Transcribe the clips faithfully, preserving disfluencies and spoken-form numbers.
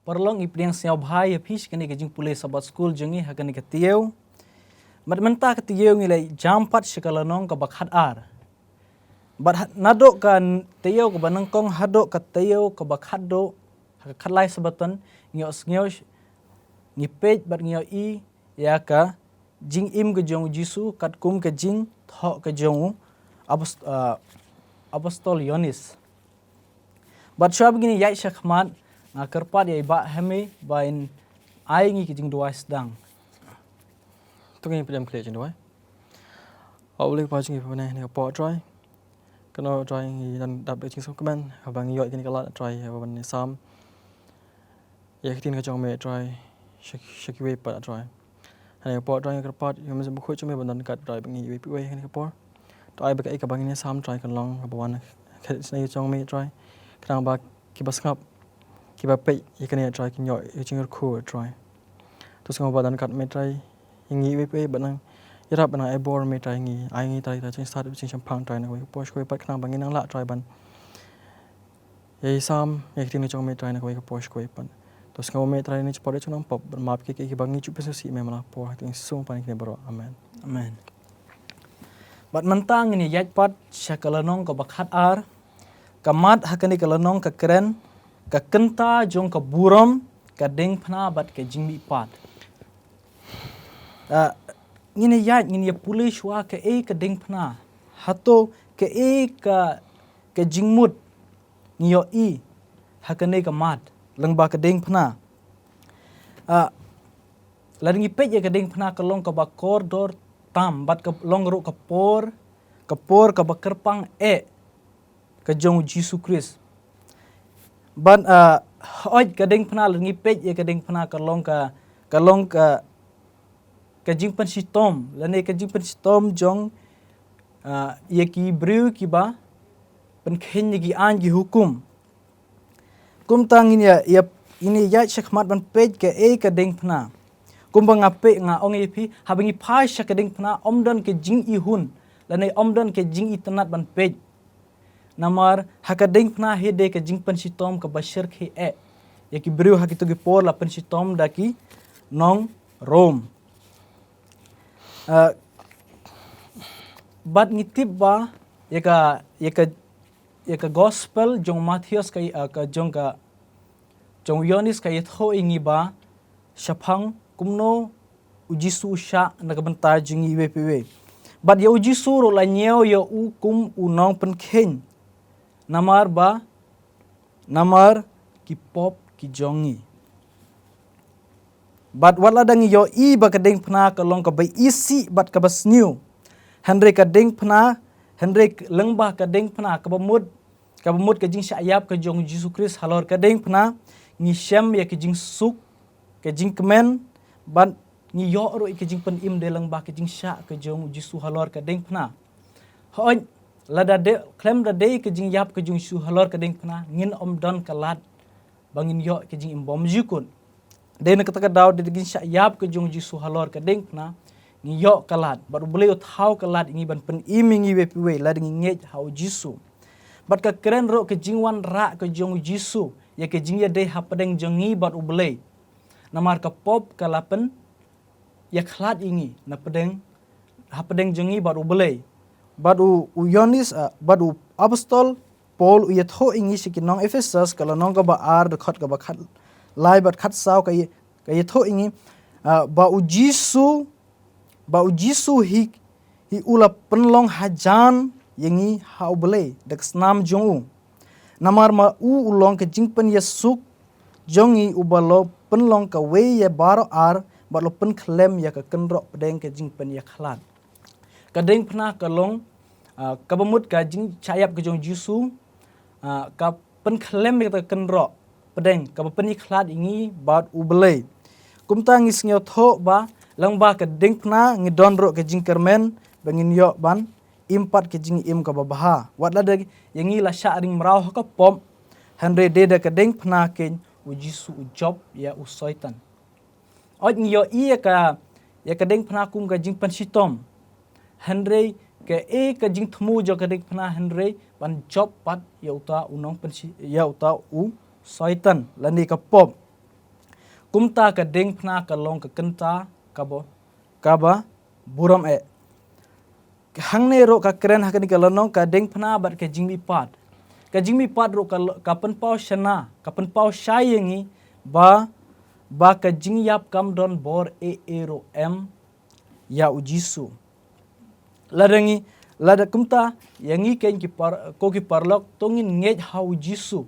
Paralok, ngi pdiang sngewbha ïa phi sha kane ka jingpule Sabbath School jong ngi ha kane ka taïew. Bad mynta ka taïew ngi la jam pat sha ka lynnong kaba khat ar. Bad ha-, naduh ka n-, taïew kaba nyngkong haduh ka taïew kaba khatduh, ha ka khatlai Sabbaton, ngi ïohsngew sh-, ngi peit bad ngi ïohi ïa ka jingim ka jong u Jisu katkum ka jingthoh ka jong u apos-, ah, apostol Ïoannis. Bad shuwa ba ngin ïaid shakhmat, nga kyrpad ïa i Bah Hemi ba in ai ngi ki jingduwai sdang. To ngin pdiang khlieh jingduwai. A U Blei Kpa jong ngi, pynbna ïa kane ka por, Trai. Kano, Trai, ngi dang dap da ka jingsngewkmen haba ngi ïoh ïa kane ka lad, Trai, haba ban ïasam ïa ka ktien ka jong me, Trai, sha, sha kiwei pat, Trai. Ha kane ka por, Trai, nga kyrpad ïa u Mynsiem Bakhuid jong me ban don ryngkat, Trai, bad ngi iwei pa iwei ha kane ka por. To ai ba kaei kaba ngin ïasam, Trai, kan long kaba wan ha ka jingïaseng jong me, Trai, khnang ba kiba sngap, kiba peit ïa kane, Trai, kin ïoh ïa ka jingkyrkhu, Trai. To sngewbha don ryngkat me, Trai, ïa ngi iwei pa iwei, bad nang ïarap bad nang ai bor me, Trai, ïa ngi, ai ngi, Trai, ka jingstad, ka jingshemphang, Trai, na kawei ka por sha kawei pat, khnang ba ngin nang lah, Trai, ban ïasam ïa ka ktien ka jong me, Trai, na kawei ka por sha kawei pat. To sngewbha me, Trai, ngi ju poi da ka jingnang pop, bad map ïa kiei kiei kiba ngi ju pynsngewsih, me, man la ka por, ha ka kyrteng Jisu ngi pan ïa kane baroh. Amen. Amen. Bad mynta ngin ïaid pat sha ka lynnong kaba khat ar. Ka mat ha kane ka lynnong ka kren, ka kynta jong ka burom, ka diengphna bad ka jingmihpat. Ah, ngin ïaid, ngin ïa pule shuwa kaei ka diengphna. Hato kaei ka, ka jingmut ngi ïohi ha kane ka mat lyngba ka diengphna. Ah, lada ngi peit ïa ka diengphna ka long kaba kordor tam, bad ka long ruh ka por, ka por kaba kyrpang eh ka jong u Jisu Khrist. Bad, ah, hooid ka diengphna, lada ngi peit ïa ka diengphna ka long ka, ka long ka, ka jingpynshitom, lane ka jingpynshitom jong, ah, ïa ki briew kiba pynkheiñ ïa ki aiñ ki hukum. Kumta ngin ïa, ïa, ngin ïa ïaid shakhmat ban peit kaei ka diengphna. Kumba nga peit, nga ong ïa phi, haba ngi phai sha ka diengphna ym don ka jingihun, lane ym don ka jingitynnad ban peit. Namar ha ka diengphna hi dei ka jingpynshitom kaba shyrkhei eh ïa ki briew ha kito ki por la pynshitom da ki nong Rom. Ah, bad ngi tip ba ïa ka, ïa ka, ïa ka gospel jong Mathaios ka, ah, ka jong ka, jong Ïoannis ka ïathuh ïa ngi ba shaphang kumno u Jisu u shah na ka bynta jong ngi iwei pa iwei. Bad ïa u Jisu ruh la ñiew ïa u kum u nongpynkheiñ. Namar ba, namar ki pop ki jong ngi. Bad wat lada ngi ïohi ba ka diengphna ka long kaba isih bad kaba sniew. Hynrei ka diengphna, hynrei k-, lyngba ka diengphna kaba mut, kaba mut ka jingshah ïap ka jong u Jisu Khrist halor ka diengphna, ngi shem ïa ka jingsuk, ka jingkmen, bad ngi ïoh ruh ïa ka jingpynim dei lyngba ka jingshah ka jong u Jisu halor ka diengphna. Hooid, lada dei, khlem da dei ka jingïap ka jong u Jisu halor ka diengphna, ngin ym don ka lad ba ngin ïoh ka jingim bymjukut. Dei na kata ka daw, dei da ka jingshah ïap ka jong u Jisu halor ka diengphna, ngi ïoh ka lad. Bad U Blei u thaw ka lad ïa ngi ban pynim ïa ngi iwei pa iwei lada ngi ngeit ha u Jisu. Bad ka kren ruh ka jingwanrah ka jong u Jisu ïa ka jingïadei hapdeng jong ngi bad U Blei. Namar ka pop ka la pynïakhlad ïa ngi napdeng, hapdeng jong ngi bad U Blei. Bad u, u Ïoannis, ah, bad u apostol Paul u ïathuh ïa ngi sha ki nong Ephesus ka lynnong kaba ar, dkhot kaba khatlai bad khatsaw ka ïa, ka ïathuh ïa ngi, ah, ba u Jisu, ba u Jisu hi, hi u la pynlong hajan ïa ngi ha U Blei da ka snam jong u. Namar ma u u long ka jingpynïasuk jong ngi, uba la pynlong kawei ïa baroh ar, bad la pynkhlem ïa ka kynroh pdeng ka jingpynïakhlad. Ka diengphna ka long, ah, kaba mut ka jingshah ïap ka jong u Jisu, ah, ka pynkhlem ïa ka kynroh pdeng kaba pynïakhlad ïa ngi bad U Blei. Kumta ngi sngewthuh ba lyngba ka diengphna ngi don ruh ka jingkyrmen ba ngin ïoh ban im pat ka jingim kaba bha. Wat lada ïa ngi la shah ring mraw ha ka pop, hynrei dei da ka diengphna keiñ u Jisu u jop ïa u Soitan. Hooid ngi ïohi ïa ka, ïa ka diengphna kum ka jingpynshitom. Hynrei kaei ka jingthmu jong ka diengphna hynrei ban jop pat ïa uta u nongpynshi-, ïa uta u Soitan lane ka pop. Kumta ka diengphna ka long ka kynta kaba, kaba burom eh. Hangne ruh ka kren ha kane ka lynnong ka diengphna bad ka jingmihpat. Ka jingmihpat ruh ka, ka pynpaw shana, ka pynpaw shai ïa ngi ba, ba ka jingïap kam don bor eh eh ruh em ïa u Jisu. Lada ngi, lada kumta, ïa ngi keiñ ki par, ko ki paralok, to ngin ngeit ha u Jisu.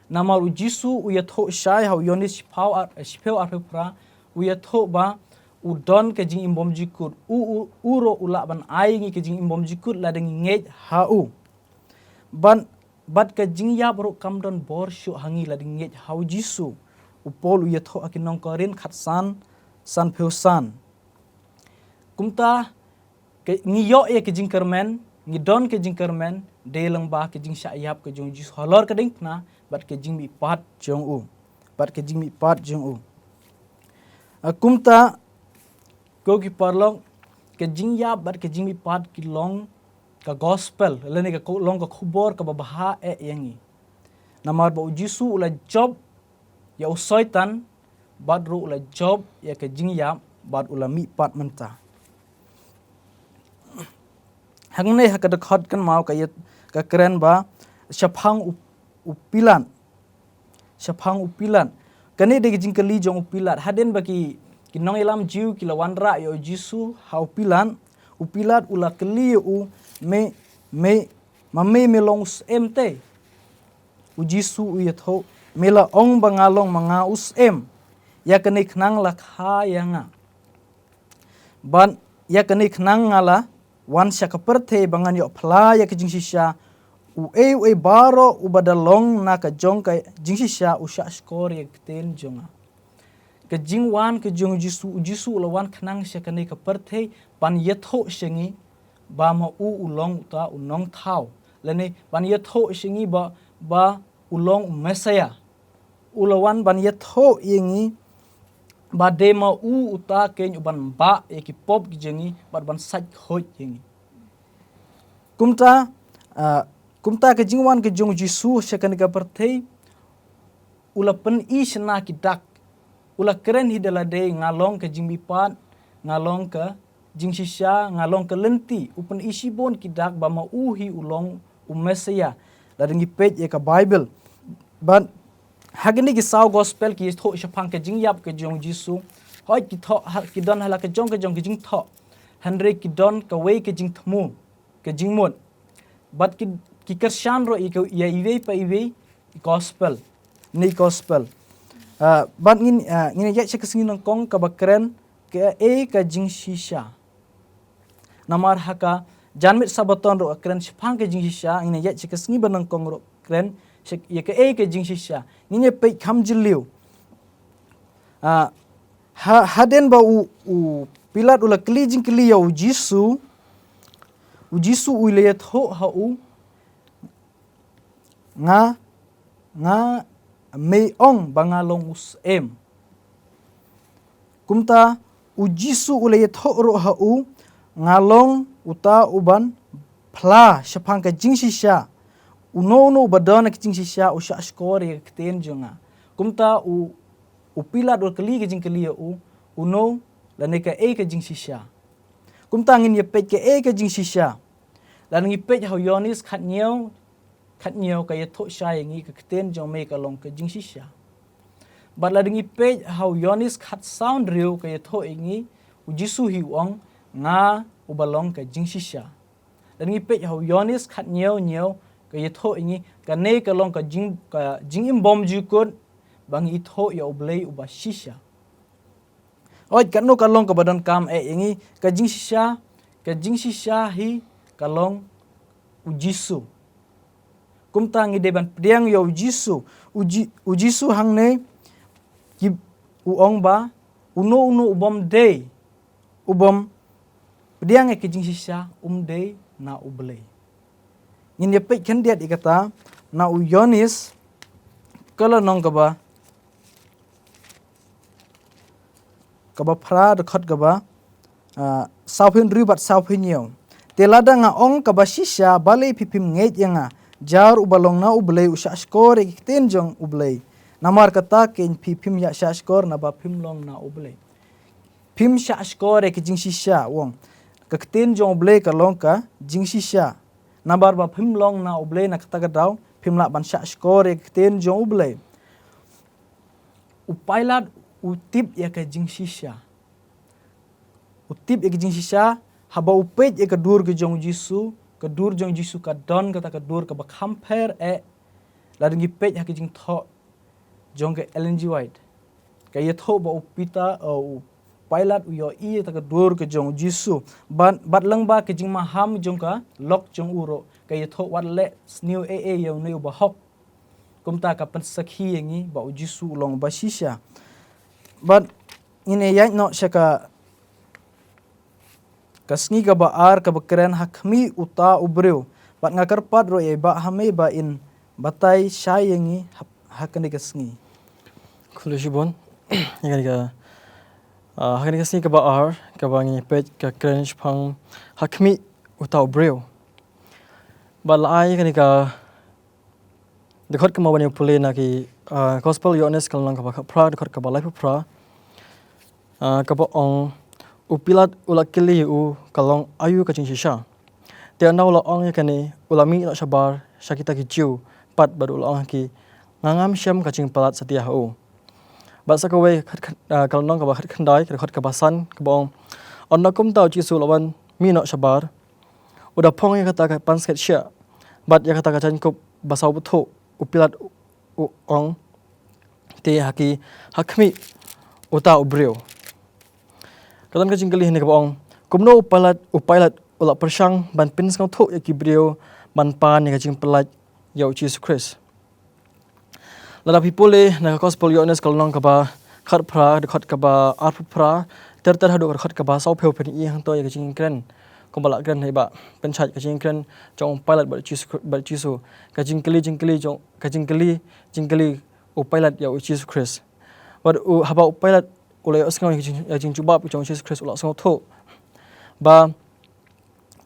Namar u Jisu u ïathuh shai ha u Ïoannis shiphew ar-, shiphew arphew phra, u ïathuh ba u don ka jingim bymjukut, u, u, u ruh u lah ban ai ngi ka jingim bymjukut lada ngi ngeit ha u. Ban, bad ka jingïap ruh kam don bor shuh ha ngi lada ngi ngeit ha u Jisu. U Paul u ïathuh ha ki nong Korinth khatsan, sanphew san. Kumta, ka, ngi ïoh ïa ka jingkyrmen, ngi don ka jingkyrmen, dei lyngba ka jingshah ïap ka jong u Jisu halor ka diengphna, bad ka jingmihpat jong u. Bad ka jingmihpat jong u. Ah, kumta, ko ki paralok, ka jingïap bad ka jingmihpat ki long ka gospel, lane ka ko-, long ka khubor kaba bha eh ïa ngi. Namar ba u Jisu u la jop ïa u Soitan, bad ruh u la jop ïa ka jingïap, bad u la mihpat mynta. Hangne ha ka dkhot kynmaw ka ïa, ka kren ba shaphang u, u Pilat. Shaphang u Pilat. Kane dei ka jingkylli jong u Pilat. Hadien ba ki, ki nongïalam Jiw ki la wanrah ïa u Jisu ha u Pilat. U Pilat u la kylli ïa u, me, me, ma me me long u syiem te. U Jisu u ïathuh, me la ong ba nga long ma nga u syiem. Ïa kane khnang la kha ïa nga. Bad ïa kane khnang nga la wan sha ka pyrthei ba ngan ïoh phla ïa ka jingshisha, uei uei baroh uba da long na ka jong ka jingshisha u shah shkor ïa ka ktien jong nga. Ka jingwan ka jong u Jisu, u Jisu u la wan khnang sha kane ka pyrthei ban ïathuh sha ngi ba ma u u long uta u nongthaw. Lane ban ïathuh sha ngi ba, ba u long u Messiah. U la wan ban ïathuh ïa ngi ba dei ma u uta keiñ uban bah ïa ki pop ki jong ngi bad ban sait khuid ïa ngi. Kumta, ah, kumta ka jingwan ka jong u Jisu sha kane ka pyrthei, u la pyni shna ki dak. U la kren hi da lade, nga long ka jingmihpat, nga long ka jingshisha, nga long ka lynti. U pyni shibun ki dak ba ma u hi u long u Messiah. Lada ngi peit ïa ka Bible. Bad ha kine ki saw gospel ki thoh shaphang ka jingïap ka jong u Jisu. Hooid ki thoh, ha, ki don ha la ka jong ka jong ka jingthoh. Hynrei ki don kawei ka jingthmu, ka jingmut. Bad ki, ki kyrshan ruh ïa ka, ïa iwei pa iwei gospel. Ni gospel. Ah, bad ngin, ah, ngin ïa sha ka sngi nyngkong kaba kren kaei ka jingshisha. Namar ha ka janmiet Sabaton ruh ka kren shaphang ka jingshisha, ngin ïa sha ka sngi ba nyngkong ruh kren sha ïa kaei ka jingshisha. Ngin ïa peit kham jylliew. Ah, ha, hadien ba u, u Pilat u la kylli jingkylli ïa u Jisu, u Jisu u la ïathuh ha u, nga, nga, me ong ba nga long u syiem. Kumta u Jisu u la ïathuh ruh ha u, nga long uta uban phla shaphang ka jingshisha. Uno uno uba don ka jingshisha u shah shkor ïa ka ktien jong nga. Kumta u, u Pilat u la kylli ka jingkylli ïa u, uno lane kaei ka jingshisha. Kumta ngin ïa peit kaei ka jingshisha. Lada ngi peit ha u Ïoannis khathynñiew, khathynñiew ka ïathuh shai ïa ngi ka ktien jong me ka long ka jingshisha. Bad lada ngi peit ha u Ïoannis khatsaw hynriew ka ïathuh ïa ngi u Jisu hi u ong nga uba long ka jingshisha. Lada ngi peit ha u Ïoannis khathynñiew hynñiew ka ïathuh ïa ngi kane ka long ka jing, ka jingim bymjukut ba ngi ithuh ïa u Blei uba shisha. Hooid, katno ka long kaba donkam eh ïa ngi, ka jingshisha, ka jingshisha hi ka long u Jisu. Kumta ngi dei ban pdiang ïa u Jisu, u Ji-, u Jisu hangne ki u ong ba, uno uno u bym dei, u bym pdiang ïa ka jingshisha um dei na u Blei. Ngin ïa peit khyndiat ïa kata, na u Ïoannis, ka lynnong kaba, kaba phra dkhot kaba, ah, sawphew hynriew bad sawphew hynñiew. Te lada nga ong kaba shisha balei phi phim ngeit ïa nga, jar uba long na u Blei u shah shkor ïa ki ktien jong u Blei. Namar kata kein phi phim ïa shahshkor naba phim long na U Blei. Phim shahshkor ïa ka jingshisha, u ong. Ka ktien jong U Blei ka long ka jingshisha. Namar ba phim long na U Blei, na kata ka daw phim lah ban shahshkor ïa ka ktien jong U Blei. U Pailat u tip ïa ka jingshisha. U tip ïa ka jingshisha, haba u peit ïa ka dur ka jong u Jisu, ka dur jong u Jisu ka don kata ka dur kaba kham pher eh lada ngi peit ha ka jingthoh jong ka Ellen G. White. Ka ïathuh ba u Peter, uh, u Pailat u ïohi ïa kata ka dur ka jong u Jisu. Bad, bad lyngba ka jingmaham jong ka lok jong u ruh, ka ïathuh wat leh sniew ei ei ïa une u bahok. Kumta ka pynsakhi ïa ngi ba u Jisu u long uba shisha. Bad ngin ïaid noh sha ka, ka sngi kaba ar kaba kren ha khmih uta u briew. Bad nga kyrpad ruh ïa i Bah Hame ba in batai shai ïa ngi ha, ha kane ka sngi. Khublei shibun. Ïa kane ka, ah, ha kane ka sngi kaba ar kaba ngi peit ka kren shaphang ha khmih uta u briew. Bad la ai kane ka dkhot kaba ngi pule na ki, ah, Gospel Ïoannis ka lynnong kaba khatphra, dkhot kaba laiphew phra. Ah, kaba ong, u Pailat u la kylli ïa u ka long aïu ka jingshisha. Te ynda u la ong ïa kane, u la mih noh shabar sha kita ki Jiw pat bad u la ong ha ki, nga ngam shem ka jingpalat satia ha u. Bad sa kawei ka khat-, ah, ka lynnong kaba khatkhyndai, ka dkhot kaba san, kaba ong, ynda kumta u Jisu u la wan mih noh shabar, u da phong ïa kata ka pansngiat shiah bad ïa kata ka jaiñkup ba saw bthuh, u Pailat u ong, te ha ki, ha khmih uta u briew. Ka don ka jingkylli hangne kaba ong, kumno u Pailat, u Pailat u la pyrshang ban pynsngewthuh ïa ki briew ban pan ïa ka jingpyllait ïa u Jisu Khrist. Lada phi pule na ka Gospel Ïoannis ka lynnong kaba khatphra, dkhot kaba arphew phra, ter ter haduh ka dkhot kaba sawphew, phin ïohi hangto ïa ka jingkren kumba la kren ha i Bah Pynshait, ka jingkren jong u Pailat bad u Jisu, bad u Jisu. Ka jingkylli, jingkylli jong, ka jingkylli, jingkylli u Pailat ïa u Jisu Khrist. Bad u, haba u Pailat u la ïohsngew ïa ka jing, ïa ka jingjubab jong u Jisu Khrist, u la sngewthuh ba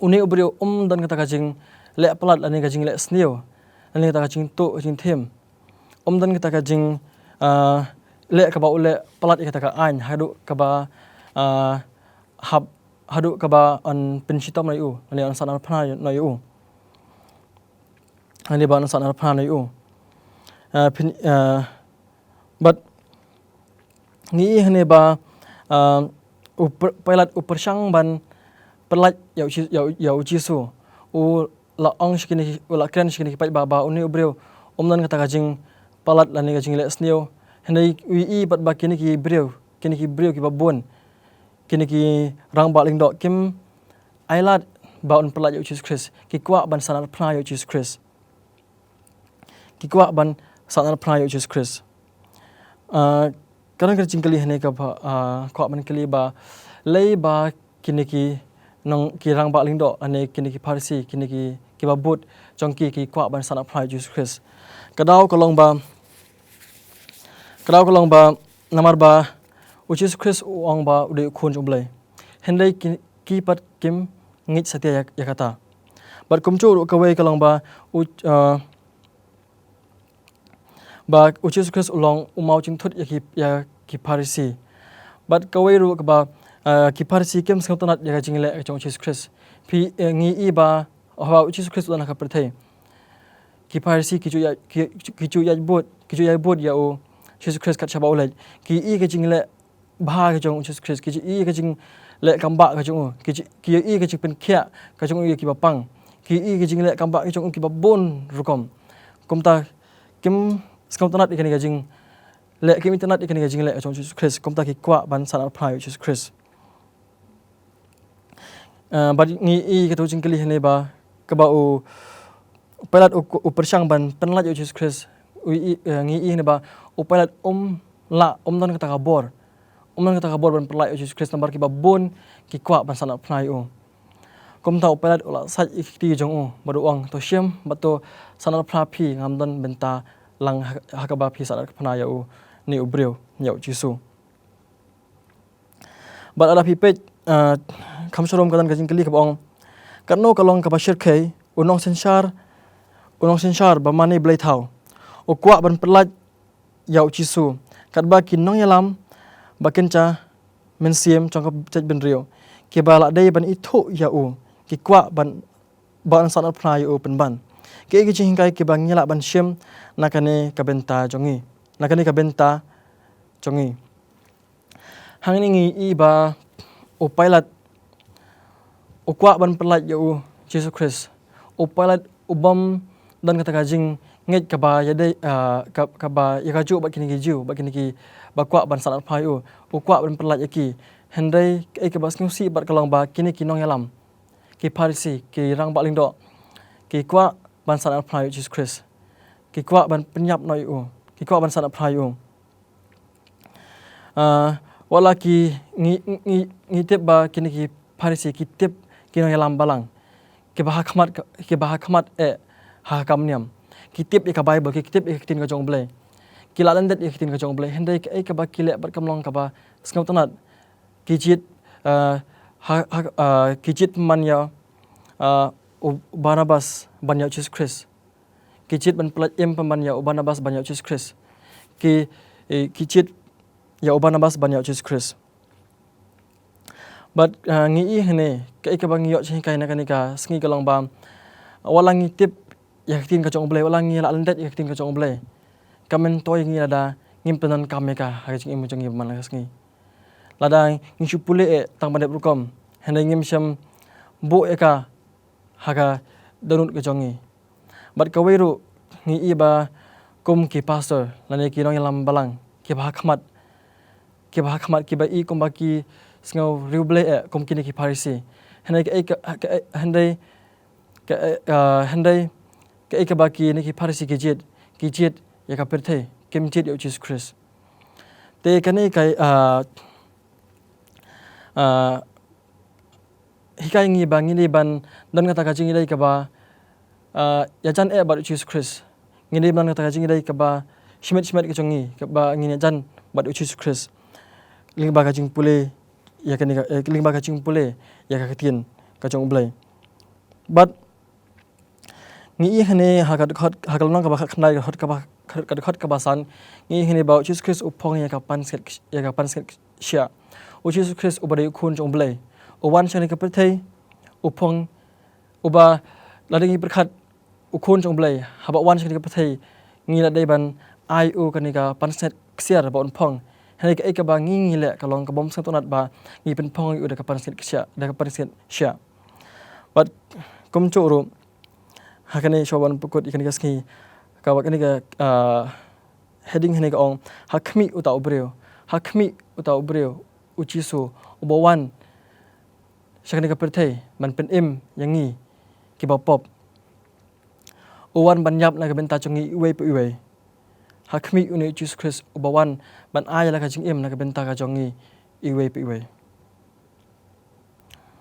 une u briew um don kata ka jingleh palat lane ka jingleh sniew, lane kata ka jingtuh ka jingthem. Um don kata ka jing, ah, leh kaba u leh palat ïa kata ka aiñ haduh kaba, ah, hap, haduh kaba yn pynshitom noh ïa u, lane yn sahnarphna noh ïa u. Lane ba yn sahnarphna noh ïa u. Ah, pyn-, ah, bad ngi ïohi hangne ba, ah, u Py-, Pailat u pyrshang ban pyllait ïa u Ji-, ïa u, ïa u Jisu. U la ong sha kine, u la kren sha kine ki paidbah ba une u briew um don kata ka jingpalat lane ka jingleh sniew. Hynrei u ïohi pat ba kine ki briew, kine ki briew kiba bun, kine ki rangbah lyngdoh kim ailad ba un pyllait ïa u Jisu Khrist. Ki kwah ban sahnarphna ïa u Jisu Khrist. Ki kwah ban sahnarphna ïa u Jisu Khrist. Ah, ka don ka jingkylli hangne kaba, ah, kwah ban kylli ba, lei ba kine ki nong, ki rangbah lyngdoh, lane kine ki Pharisi, kine ki, kiba bud jong ki, ki kwah ban sahnarphna ïa u Jisu Khrist. Ka daw ka long ba, ka daw ka long ba, namar ba u Jisu Khrist u ong ba u dei u Khun jong U Blei. Hynrei ki, ki pat kim ngeit satia ïa, ïa kata. Bad kumjuh ruh kawei ka long ba u, ah, ba u Jisu Khrist u long u maw jingthut ïa ki, ïa ki Pharisi. Bad kawei ruh kaba, ah, ki Pharisi kim sngewtynnad ïa ka jingleh ka jong u Jisu Khrist. Phi, eh, ngi ïohi ba haba u Jisu Khrist u don ha ka pyrthei, ki Pharisi ki ju ïa, ki, ki ju ïa bud, ki ju ïa bud ïa u Jisu Khrist kat shaba u leit. Ki ïohi ka jingleh bha ka jong u Jisu Khrist, ki ju ïohi ka jingleh kambah ka jong u, ki ju, ki ïohi ka jingpynkhiah ka jong u ïa kiba pang, ki ïohi ka jingleh kambah ka jong u kiba bun rukom. Kumta kim sngewtynnad ïa kane ka jingleh, kim itynnad ïa kane ka jingleh ka jong u Jisu Khrist, kumta ki kwah ban sahnarphna ïa u Jisu Khrist. Eh, bad ngi ïohi kato jingkylli hangne ba kaba u Pailat u, u pyrshang ban pynlait ïa u Jisu Khrist. U ïohi, eh, ngi ïohi hangne ba u Pailat um lah, um don kata ka bor. Um don kata ka bor ban pynlait ïa u Jisu Khrist namar kiba bun ki kwah ban sahnarphna ïa u. Kumta u Pailat u la sait ïa ki kti jong u bad u ong, to shim bad to sahnarphna phi, ngam don bynta lang ha, ha kaba phi sahnarphna ïa une u briew, ïa u Jisu. Bad lada phi peit, ah, kham sharum ka don ka jingkylli kaba ong, katno ka long kaba shyrkhei u nongsynshar, u nongsynshar ba mane blei thaw u kwah ban pynlait ïa u Jisu. Katba ki nongïalam ba kynja mynsiem jong ka jaitbynriew, kiba la dei ban ithuh ïa u, ki kwah ban, ban sanad phla ïa u pynban. Ki, ki jinghikai kiba ngi lah ban shim na kane ka bynta jong ngi. Na kane ka bynta jong ngi. Hangne ngi i ba u Pilat u kwah ban pyllait ïa u Jisu Khrist. U Pilat u bym don kata ka jingngeit kaba ïadei, ah, ka, kaba ïa kajuh bad kine ki Jiw, bad kine kiba kwah ban sanad phla ïa u. U kwah ban pyllait ïa ki. Hynrei kaei kaba sngewsih bad ka long ba kine ki nongïalam, ki Pharisi, ki rangbah lyngdoh, ki kwah ban sanad phla ïa u Jisu Khrist. Ki kwah ban pynïap noh ïa u. Ki kwah ban sanad phla ïa u. Ah, wat la ki ngi, ngi, ngi tip ba kine ki Pharisi ki tip ki nongïalam balang, kiba ha khmat, kiba ha khmat eh ha ka kam niam. Ki tip ïa ka Baibl, ki tip ïa ka ktien ka jong U Blei. Ki la lyndet ïa ka ktien ka jong U Blei. Hynrei kaei kaba ki leh bad kam long kaba sngewtynnat. Ki jied, ah, ha, ha, ah, ki jied pynban ïa, ah, u Barnabas ban ïa u Jisu Khrist. Ki jied ban pyllait im pynban ïa u Barnabas ban ïa u Jisu Khrist. Ki, eh, ki jied ïa u Barnabas ban ïa u Jisu Khrist. Bad, ah, ngi i hangne, kaei kaba ngi ïoh jinghikai na kane ka sngi ka long ba, wat la ngi tip ïa ka ktien ka jong U Blei, wat la ngi la lyndet ïa ka ktien ka jong U Blei, ka myntoi ngi lada ngim pyndonkam ïa ka ha ka jingim jong ngi man la ka sngi. Lada ngi shu pule eh tang ban dep rukom, hynrei ngim shym buh ïa ka ha ka dohnud ka jong ngi. Bad kawei ruh ngi i ba kum ki pastor lane ki nongïalam balang, kiba ha khmat, kiba ha khmat, kiba i kumba ki sngew riewblei eh kum kine ki Pharisi. Hynrei kaei ka, ka, hynrei ka, ah, hynrei kaei kaba kine ki Pharisi ki jied, ki jied ïa ka pyrthei, kim jied ïa u Jisu Khrist. Te kane ka, ah, ah, hikai ngi ba ngi dei ban don kata ka jingïadei kaba, ah, ïajan eh bad u Jisu Khrist. Ngi dei ban don kata ka jingïadei kaba shimet shimet ka jong ngi, kaba ngin ïajan bad u Jisu Khrist lyngba ka jingpule ïa kane ka, eh, lyngba ka jingpule ïa ka ktien ka jong U Blei. Bad ngi i hangne ha ka dkhot, ha ka lynnong kaba khatkhyndai, ka dkhot kaba, ka dkhot kaba san, ngi i hangne ba u Jisu Khrist u phong ïa ka pansngiat, ïa ka pansngiat shiah. U Jisu Khrist uba dei u Khun jong U Blei, u wan sha kane ka pyrthei, u phong, uba lada ngi pyrkhat u Khun jong U Blei haba u wan sha kane ka pyrthei, ngi la dei ban ai u kane ka pansngiat ksiar ba un phong. Hynrei kaei kaba ngi, ngi leh ka long ka bym sngewtynnat ba ngi pynphong ïa u da ka pansngiat ksiar, da ka pansngiat shiah. Bad kumjuh ruh, ha kane shuwa ban pynkut ïa kane ka sngi, kaba kane ka, ah, heading hangne ka ong, ha khmih uta u briew, ha khmih uta u briew, u Jisu, uba wan sha kane ka pyrthei ban pynim ïa ngi kiba pop. U wan ban ïap na ka bynta jong ngi iwei pa iwei. Ha khmih une u Jisu Khrist uba wan ban ai la ka jingim na ka bynta ka jong ngi iwei pa iwei.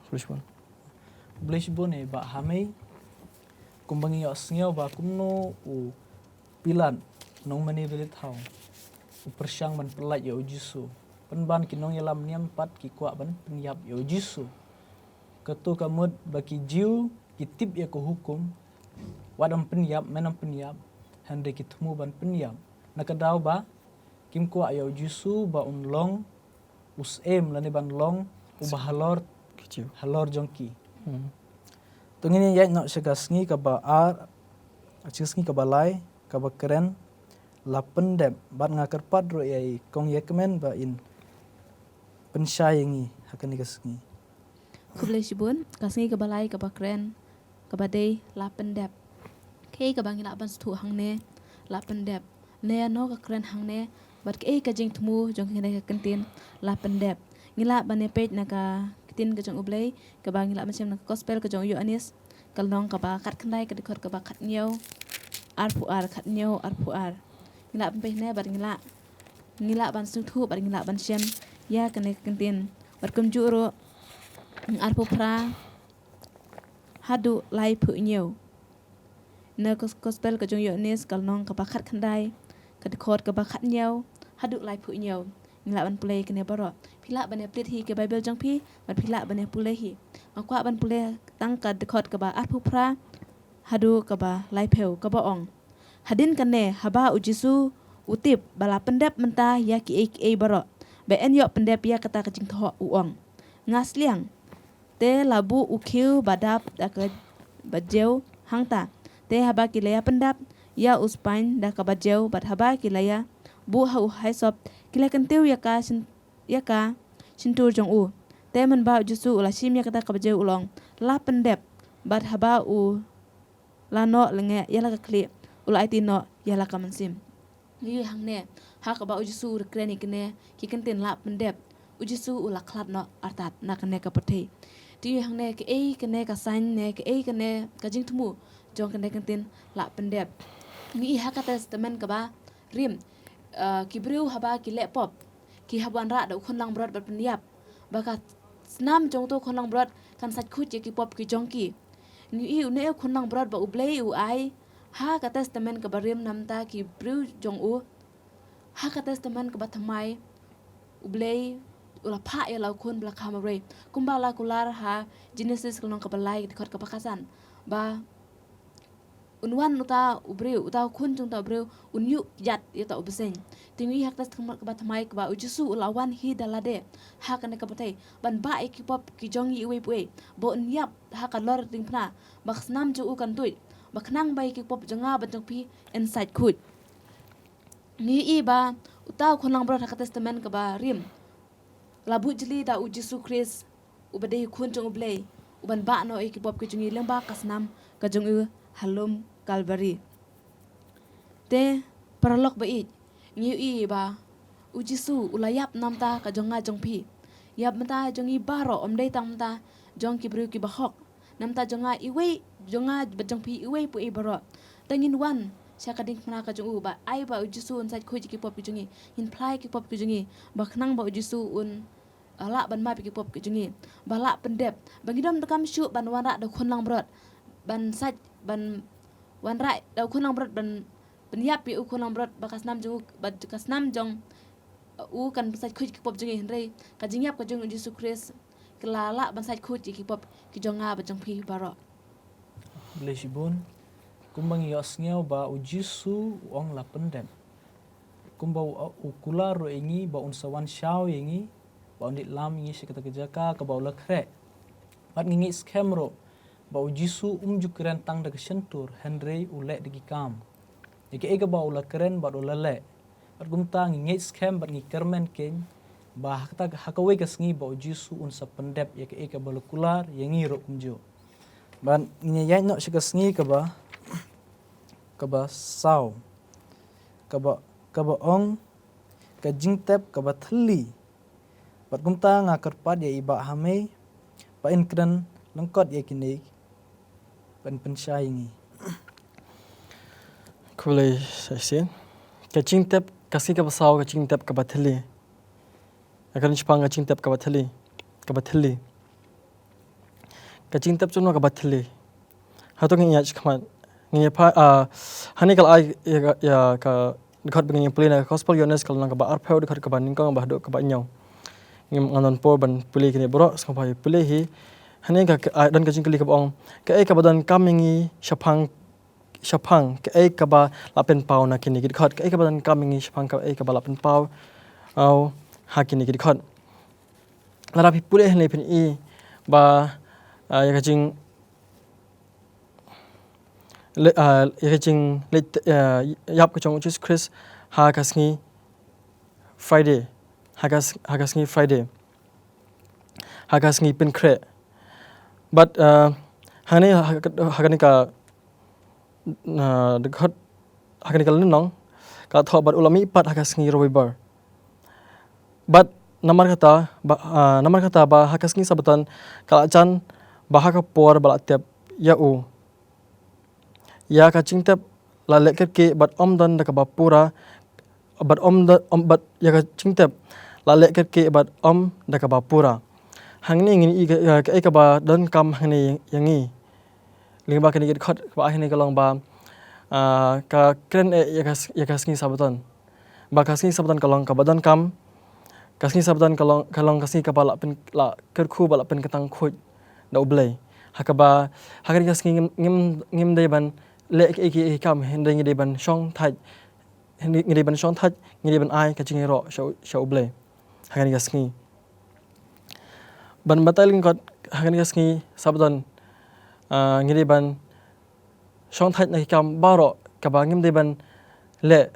Khublei shibun. Khublei shibun eh Bah Hamei. Kumba ngi ïohsngew ba kumno u Pilat, nongmane ba lynthong, u pyrshang ban pyllait ïa u Jisu. Pynban ki nongïalam niam pat ki kwah ban pynïap ïa u Jisu. Kato ka mut ba ki Jiw ki tip ïa ka hukum, wat ym pynïap, men ym pynïap, hynrei ki thmu ban pynïap. Na ka daw ba kim kwah ïa u Jisu ba un long u syiem lane ban long uba halor, ki Jiw, halor jong ki. Hmm. To ngin ïaid noh sha ka sngi kaba ar, sha ka sngi kaba lai, kaba kren, la pyndep, bad nga kyrpad ruh ïa i Kong Ïakmen ba in pynshai ïa ngi ha kane ka sngi. Khublei shibun, ka sngi kaba lai kaba kren, kaba dei la pyndep. Kaei kaba ngi lah ban sngewthuh hangne, la pyndep? Na ïano ka kren hangne, bad kaei ka jingthmu jong kane ka kyntien la pyndep? Ngi lah ban ïa peit na ka ktien ka jong U Blei, kaba ngi lah ban shem na ka gospel ka jong u Ïoannis, ka lynnong kaba khatkhyndai, ka dkhot kaba khathynñiew, arphew ar, khathynñiew, arphew ar. Ngi lah ban peit hangne bad ngi lah, ngi lah ban sngewthuh bad ngi lah ban shem ïa kane ka kyntien. Bad kumjuh ruh, arphew phra haduh laiphew hynñiew. Na ka gospel ka jong u Ïoannis, ka lynnong kaba khatkhyndai, ka dkhot kaba khathynñiew haduh laiphew hynñiew. Ngi lah ban pule kane baroh. Phi lah ban ïa plie hi ka Baibl jong phi, bad phi lah ban ïa pule hi. Nga kwah ban pule tang ka dkhot kaba arphew phra haduh kaba laiphew, kaba ong: Hadien kane, haba u Jisu u tip ba la pyndep mynta ïa kiei kiei baroh, ba yn ïoh pyndep ïa kata ka jingthoh, u ong. Nga sliang. Te la buh u khiew ba dap da ka bajew hangta. Te haba ki la ïa pyndap ïa u spaiñ da ka bajew bad haba ki la ïa buh ha u haisop, ki la kyntiew ïa ka syn-, ïa ka shyntur jong u. Te mynba u Jisu u la shim ïa kata ka bajew, u la ong, "La pyndep." Bad haba u la noh lyngngoh ïa la ka khlieh, u la aiti noh ïa la ka mynsiem. Ngi ïohi hangne, ha kaba u Jisu u kren ïa kine ki kyntien "la pyndep", u Jisu u la khlad noh artat na kane ka pyrthei. Te ngi ïohi hangne kaei kane ka sign ne kaei kane ka jingthmu jong kane ka kyntien "la pyndep". Ngi ïohi ha ka Testament kaba Rim, eh, ki briew haba ki leh pop, ki hap wanrah da u khun langbrot ban pynïap ba ka snam jong uto u khun langbrot kan sait khuid ïa ki pop ki jong ki. Ngi ïohi une u khun langbrot ba U Blei u ai ha ka Testament kaba Rim, namar ki briew jong u. Ha ka Testament kaba Thymmai, U Blei u la phah ïa la u Khun ba la kha marwei, kumba la kular ha Genesis ka lynnong kaba lai, ka dkhot kaba khatsan, ba un wan uta u briew, uta u khun jong uta u briew, un ïuh ïaid ïa uta u bseiñ. Te ngi ïohi ha ka Testament kaba Thymmai kaba u Jisu u la wan hi da lade ha kane ka pyrthei ban bah ïa ki pop ki jong ngi iwei pa iwei, ba un ïap ha ka lor diengphna, ba ka snam jong u kan tuid, ba khnang ba ïa ki pop jong nga bad jong phi yn sait khuid. Ngi ïohi ba uta u khun langbrot ha ka Testament kaba Rim la buh jli da u Jisu Khrist, uba dei u Khun jong U Blei, u ban bah noh ïa ki pop ki jong ngi lyngba ka snam ka jong u ha lum Kalbari. Te paralok ba ïeit, ngi ïohi ba u Jisu u la ïap namar ka jong nga jong phi. Ïap namar jong ngi baroh, ym dei tang namar jong ki briew kiba hok. Namar jong nga iwei, jong nga bad jong phi iwei pa iwei baroh. Te ngin wan sha ka diengphna ka jong u, ba ai ba u Jisu un sait khuid ïa ki pop ki jong ngi. Ngin phla ïa ki pop ki jong ngi, ba khnang ba u Jisu un, ah, lah ban map ïa ki pop ki jong ngi, ba lah pyndep, ba ngi donkam shuh ban wanrah da u khun langbrot ban sait, ban wanrah da u khun langbrot ban pynïap ïa u khun langbrot, ba ka snam jong u, ba ka snam jong u kan pynsait khuid ki pop jong ngi, hynrei ka jingïap ka jong u Jisu Khrist ka la lah ban sait khuid ïa ki pop ki jong nga bad jong phi baroh. Khublei shibun. Kumba ngi ïohsngew ba u Jisu u ong la pyndep, kumba u, u kular ruh ïa ngi ba un sa wan shaw ïa ngi, ba un leit lam ïa ngi sha kata ka jaka kaba u la khreh. Bad ngi ngeit skhem ruh ba u Jisu um ju kren tang da ka shyntur, hynrei u leh da ki kam. Ïa kaei kaba u la kren bad u la leh. Bad kumta ngi ngeit skhem bad ngi kyrmen kein ba ha kata, ha kawei ka sngi ba u Jisu un sa pyndep ïa kaei kaba la kular ïa ngi ruh kumjuh. Bad ngin ïaid noh sha ka sngi kaba, kaba saw, kaba, kaba ong ka jingtep kaba thylli. Bad kumta nga kyrpad ïa i Bah Hamei ba in kren lyngkot ïa kine, ban pynshai ïa ngi. Khublei sa shisien. Ka jingtep, ka sngi kaba saw, ka jingtep kaba thylli. Ka kren shaphang ka jingtep kaba thylli. Kaba thylli. Ka jingtep jong no kaba thylli. Hato ngin ïa shikmat. Ngin ïa pha, ah, hangne ka la ai ïa ka, ïa ka dkhot ba ngin pule na ka Gospel Ïoannis ka lynnong kaba arphew, dkhot kaba nyngkong bad haduh kaba hynñiew. Ngim, ngam don por ban pule kine baroh, sngewbha ïa pule hi. Hangne ka, ka, ah, don ka jingkylli kaba ong, kaei kaba donkam ïa ngi shaphang, shaphang kaei kaba la pynpaw na kine ki dkhot, kaei kaba donkam ïa ngi shaphang kaei kaba la pynpaw, aw, ha kine ki dkhot. Lada phi pule hangne phin i ba, ah, ïa ka jing, le, ah, ïa ka jingleit, ah, ïap ka jong u Jisu Khrist ha ka sngi Friday, ha ka s-, ha ka sngi Friday, ha ka sngi pynkhreh. Bad, ah, hangne ha ka, ha kane ka, ah, dkhot, ha kane ka lynnong ka la thoh bad u la mihpat ha ka sngi Robibar. Bad namar kata ba, ah, namar kata ba ha ka sngi Sabbaton ka la jan, ba ha ka por ba la tep ïa u, ïa ka jingtep la leh kyrkieh bad ym don da kaba pura, bad ym don, ym, bad ïa ka jingtep la leh kyrkieh bad ym da kaba pura. Hangne ngin i ka, ka, kaei kaba donkam hangne ïa ngi. Lyngba kane ka dkhot kaba ai hangne ka long ba, ah, ka kren, eh, ïa ka s-, ïa ka sngi Sabbaton. Ba ka sngi Sabbaton ka long kaba donkam, ka sngi Sabbaton ka long, ka long ka sngi kaba la pyn, la kyrkhu bad la pynkyntang khuid da U Blei. Ha kaba, ha kane ka sngi ngim, ngim, ngim dei ban leh kiei kiei ki kam, hynrei ngi dei ban shong thait, ngi dei ban shongthait, ngi dei ban ai ka jingïaroh sha u, sha u Blei ha kane ka sngi. Ban batai lyngkot ha kane ka sngi Sabbaton, ah, ngi dei ban shongthait na ki kam baroh kaba ngim dei ban leh,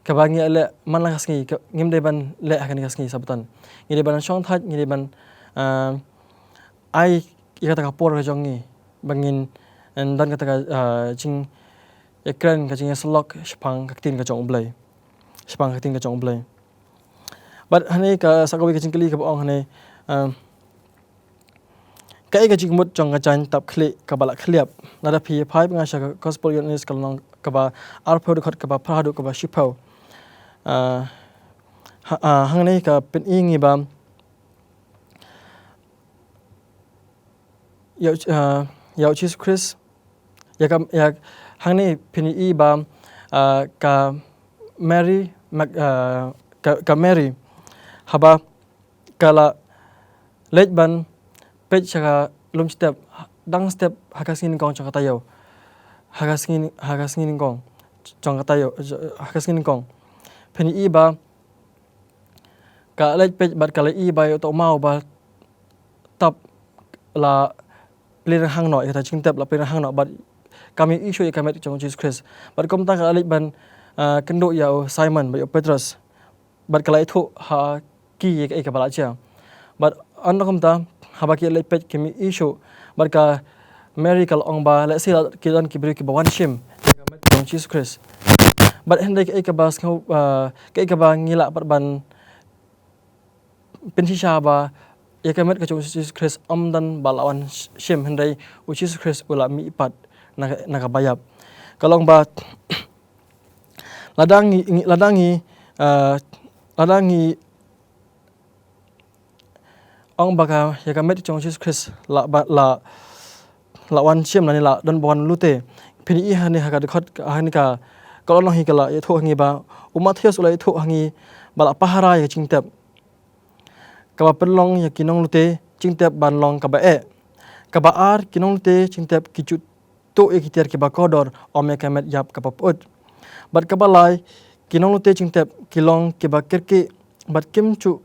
kaba ngi leh man la ka sngi, ka, ngim dei ban leh ha kane ka sngi Sabbaton. Ngi dei ban shongthait, ngi dei ban, ah, ai ïa kata ka por ka jong ngi ba ngin, eh, don kata ka, ah, jingïakren, ka jingïasyllok shaphang ka ktien ka jong u Blei. Shaphang ka ktien ka jong u Blei. Bad hangne ka sa kawei ka jingkylli kaba ong hangne, ah, kaei ka jingmut jong ka jaiñ tap khlieh kaba la khliap? Lada phi phai bynga sha ka Gospel Ïoannis ka lynnong kaba arphew, dkhot kaba phra haduh kaba shiphew. Ah, ha, ah, hangne ka pyni ngi ba ïa u, ah, ïa u Jisu Khrist, ïa ka, ïa hangne pyni ba, ah, ka Mary, Mag-, ah, ka, ka Mary haba ka la leit ban peit sha ka lum step, dang step ha ka sngi nyngkong jong ka taïew. Ha ka sngi, ha ka sngi nyngkong jong ka taïew, ha ka sngi nyngkong. Pyni ba ka leit peit bad ka la ïohi ba ïa uta u maw ba tap la plie rynghang noh, ïa kata jingtep la plie rynghang noh bad kam ïohi shuh ïa ka met jong u Jisu Khrist. Bad kumta ka la leit ban, ah, kynduh ïa u Simon bad ïa u Petros. Bad ka la ïathuh ha ki ïa kaei kaba la jia. Bad haba kumta, haba ki leit peit kim ïohi shuh. Bad ka Mary ka la ong ba lehse la ki don ki briew kiba wan shim ïa ka met jong u Jisu Khrist. Bad hynrei kaei kaba sngew, ah, kaei kaba ngi lah pat ban pynshisha ba ïa ka met ka jong u Jisu Khrist ym don ba la wan sh-, shim, hynrei u Jisu Khrist u la mihpat na ka, na kaba ïap. Ka long ba lada ngi, ngi, lada ngi, ah, lada ngi ong ba ka, ïa ka met jong u Jisu Khrist la ba, la la wan shim lane la don ba wan lute. Phin ïohi hangne ha ka dkhot hangne ka, ka lynnong hi ka la ïathuh ha ngi ba u Mathaios u la ïathuh ha ngi ba la pahara ïa ka jingtep. Kaba pynlong ïa ki nonglute jingtep ban long kaba eh. Kaba ar, ki nonglute jingtep ki ju tuh ïa ki tiar kiba kordor, ym ïa ka met ïap kaba pyut. Bad kaba lai, ki nonglute jingtep ki long kiba kyrkieh bad kim ju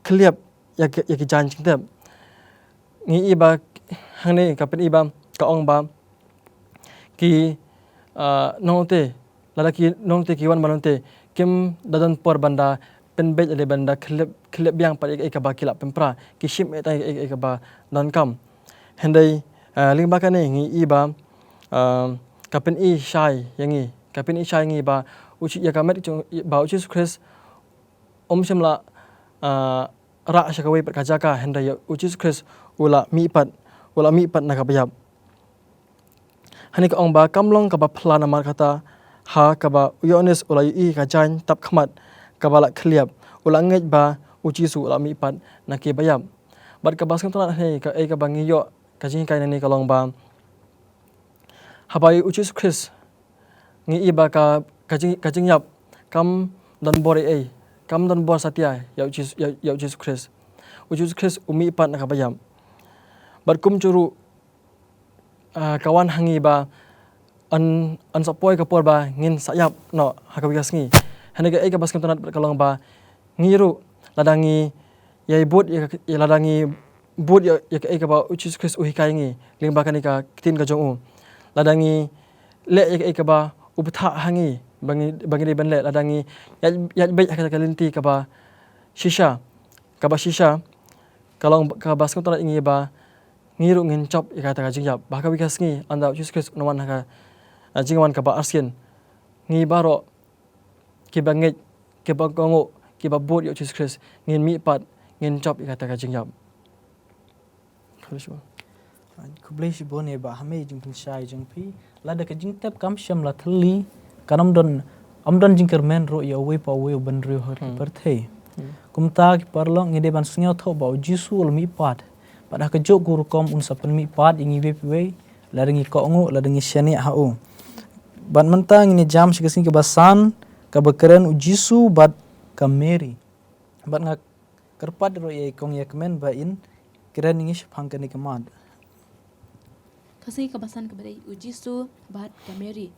khliap ïa ki, ïa ki jaiñ jingtep. Ngi i ba hangne ka pyni ba ka ong ba ki, ah, nonglute, lada ki nonglute ki wan ban lute, kim da don por ban da pynbeit lane ban da khyllip, khyllip biang pat ïa kaei kaba ki la pynpra, ki shim ïa kaei, ïa kaei kaba donkam. Hynrei, ah, lyngba kane ngi i ba, ah, ka pyni shai ïa ngi, ka pyni shai ïa ngi ba u Ji-, ïa ka met jong, ba u Jisu Khrist um shym la, ah, rah sha kawei pat ka jaka, hynrei ïa u Jisu Khrist u la mihpat, u la mihpat na kaba ïap. Hangne ka ong ba kam long kaba phylla namar kata ha kaba u Ïoannis u la ïohi ka jaiñ tap khmat kaba la khyllap, u la ngeit ba u Jisu u la mihpat na kiba ïap. Bad kaba sngewtynnat hangne kaei kaba ngi ïoh ka jinghikai nangne ka long ba haba ïa u Jisu Khrist ngi i ba ka, ka jing, ka jingïap kam don bor ei ei, kam don bor satia ïa u Jisu, ïa, ïa u Jisu Khrist. U Jisu Khrist u mihpat na kaba ïap. Bad kumjuh ruh, ah, ka wan ha ngi ba yn, yn sa poi ka por ba ngin sa ïap noh ha kawei ka sngi. Hangne kaei kaba sngewtynnat bad ka long ba ngi ruh lada ngi ïai bud ïa ka, ïa lada ngi bud ïa, ïa kaei kaba u Jisu Khrist u hikai ngi lyngba kane ka ktien ka jong u. Lada ngi leh ïa kaei kaba u bthah ha ngi ba ngi, ba ngi dei ban leh, lada ngi ïaid, ïaid beit ha kata ka lynti kaba shisha, kaba shisha, ka long kaba sngewtynnat ïa ngi ba ngi ruh ngin jop ïa kata ka jingïap. Ba ha kawei ka sngi ynda u Jisu Khrist un wan ha ka, ah, jingwan kaba arsien, ngi baroh kiba ngeit, kiba kohnguh, kiba bud ïa u Jisu Khrist, ngin mihpat, ngin jop ïa kata ka jingïap. Khublei shibun. Khublei shibun ïa i Bah ha i jingpynshai jong phi. Lada ka jingtep kam shym la thylli, kan ym don, ym don jingkyrmen ruh ïa uwei pa uwei u bynriew ha ki pyrthei. Hmm. Kumta ki paralok, ngi dei ban sngewthuh ba u Jisu u la mihpat. Bad ha kajuh ka rukom un sa pynmihpat ïa ngi iwei pa iwei, lada ngi kohnguh, lada ngi shaniah ha u. Bad mynta ngin ïa jam sha ka sngi kaba san, kaba kren u Jisu bad ka Mary. Bad nga kyrpad ruh ïa i kong ïa kmen ba in kren ïa ngi shaphang kane ka mat. Ka sngi kaba san kaba dei u Jisu bad ka Mary.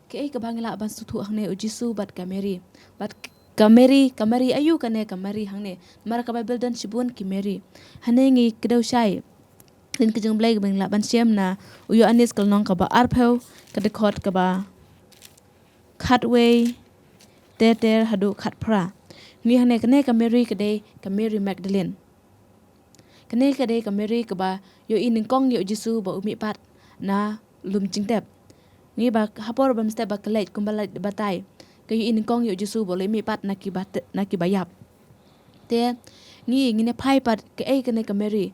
Kaei kaba ngi lah ban sngewthuh hangne, u Jisu bad ka Mary? Bad ka Mary, ka Mary aïu kane ka Mary hangne? Namar ka Baibl don shibun ki Mary. Hangne ngi kdew shai. Ïa ka jingblei kaba ngi lah ban shem na u Ïoannis ka lynnong kaba arphew, ka dkhot kaba khatwei ter ter haduh khatphra. Ngi hangne, kane ka Mary ka dei ka Mary Magdalene. Kane ka dei ka Mary kaba ïohi nyngkong ïa u Jisu ba u mihpat na lum jingtep. Ngi ba ha por ba mynstep ba ka leit kumba la batai, ka ïohi nyngkong ïa u Jisu ba u la mihpat na ki ba te-, na ki ba ïap. Te ngi, ngin ïa phai pat kaei kane ka Mary.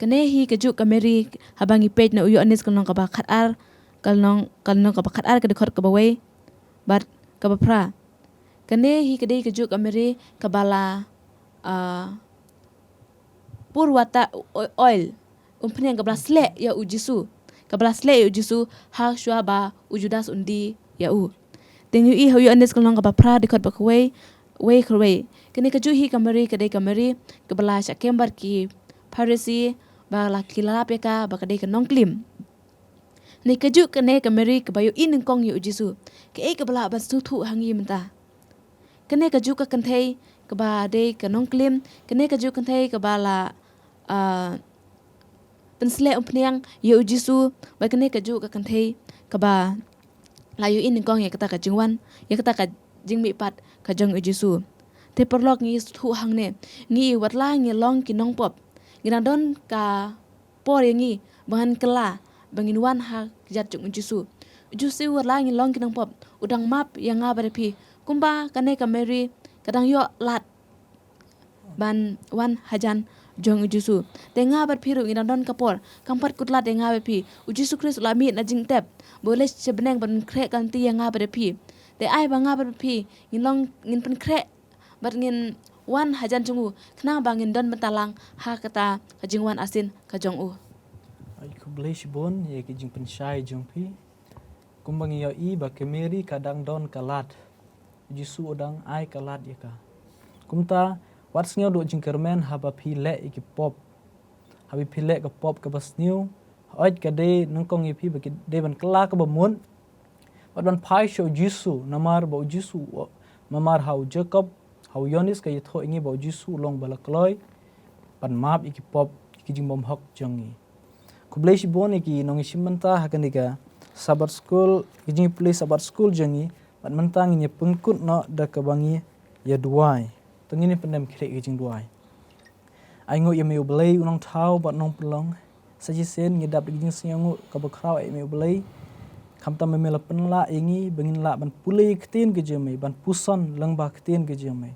Kane hi kajuh ka Mary haba ngi peit na u Ïoannis ka lynnong kaba khatar, ka lynnong, ka lynnong kaba khatar, ka dkhot kaba wei bad kaba phra. Kane hi ka dei kajuh ka Mary kaba la, ah, purwata o-, oil, umphniang, kaba la sleh ïa u Jisu. Kaba la sleh ïa u Jisu ha shuwa ba u Judas un die ïa u. Te ngi ïohi ha u Ïoannis ka lynnong kaba phra, dkhot ba kawei, wei kawei. Kane kajuh hi ka Mary ka dei ka Mary kaba la shah kem bad ki Pharisi, ba la ki la lap ïa ka ba ka dei ka nongklim. Ngi kajuh kane ka Mary kaba ïohi nyngkong ïa u Jisu. Kaei kaba lah ban sngewthuh ha ngi mynta? Kane kajuh ka kynthei kaba dei ka nongklim, kane kajuh kynthei kaba la, ah, pynsleh umphniang ïa u Jisu, bad kane kajuh ka kynthei kaba la ïohi nyngkong ïa kata ka jingwan, ïa kata ka jingmihpat ka jong u Jisu. Te paralok, ngi sngewthuh hangne, ngi wat la ngi long ki nongpop, ngi dang don ka por ïa ngi ba ngan kylla ba ngin wan ha kjat jong u Jisu. U Jisu, wat la ngi long ki nongpop, u dang map ïa nga bad ïa phi. Kumba kane ka Mary ka dang ïoh lad ban wan hajan jong u Jisu. Te nga bad phi ruh ngi dang don ka por, kam pat kut lad ïa nga bad phi. U Jisu Khrist u la mih na jingtep ba u leit sha bneng ban pynkhreh ka lynti ïa nga bad ïa phi. Te ai ba nga bad phi ngin long, ngin pynkhreh bad ngin wan hajan jong u, khnang ba ngin don bynta lang ha kata ka jingwan arsien ka jong u. Ai, khublei shibun ïa ki jingpynshai jong phi. Kumba ngi ïohi ba ka Mary ka dang don ka lad, u Jisu u dang ai ka lad ïa ka. Kumta, wat sngew duh jingkyrmen haba phi leh ïa ki pop. Haba phi leh ka pop kaba sniew, hooid ka dei nyngkong ïa phi ba ki dei ban kylla kaba mut, bad ban phai sha u Jisu, namar ba u Jisu, namar ha u Jakob, ha u Ïoannis ka ïathuh ïa ngi ba u Jisu u long ba la kloi ban map ïa ki pop, ïa ki jingbymhok jong ngi. Khublei shibun ïa ki nongïashim bynta ha kane ka Sabbath School, ki jingpule Sabbath School jong ngi, bad mynta ngin ïa pynkut noh da kaba ngi ïa duwai. To ngin ïa pyndem khlieh ki jingduwai. Ai nguh ïa me U Blei u nongthaw bad nongpynlong. Sa shisien ngi dap da ki jingsngewnguh kaba khraw, ai me U Blei. Khamtam ba me la pynlah ïa ngi ba ngin lah ban pule ïa ka ktien ka jong me, ban puson lyngba ka ktien ka jong me.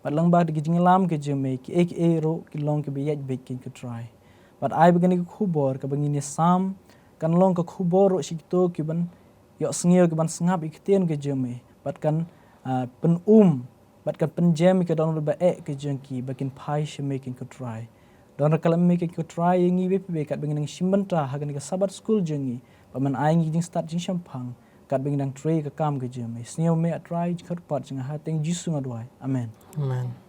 Bad lyngba da ki jingïalam ka jong me, kiei kiei ruh ki long kiba ïaid beit, ko Trai. Bad ai ba kane ka khubor kaba ngin ïa sam kan long ka khubor ruh sha kito kiban ïohsngew, kiban sngap ïa ka ktien ka jong me. Bad kan, ah, pynum bad kan pynjem ïa ka dohnud ba eh ka jong ki, ba kin phai sha me, ko Trai. Don ryngkat me, ko Trai, ïa ngi bad phi bad katba ngi nang shim bynta ha kane ka Sabbath School jong ngi, ba men ai ngi jingstad jingshemphang katba ngi nang trei ka kam ka jong me. Sngap me, A Trai, jingkyrpad jong nga, ha kyrteng Jisu nga duwai. Amen. Amen.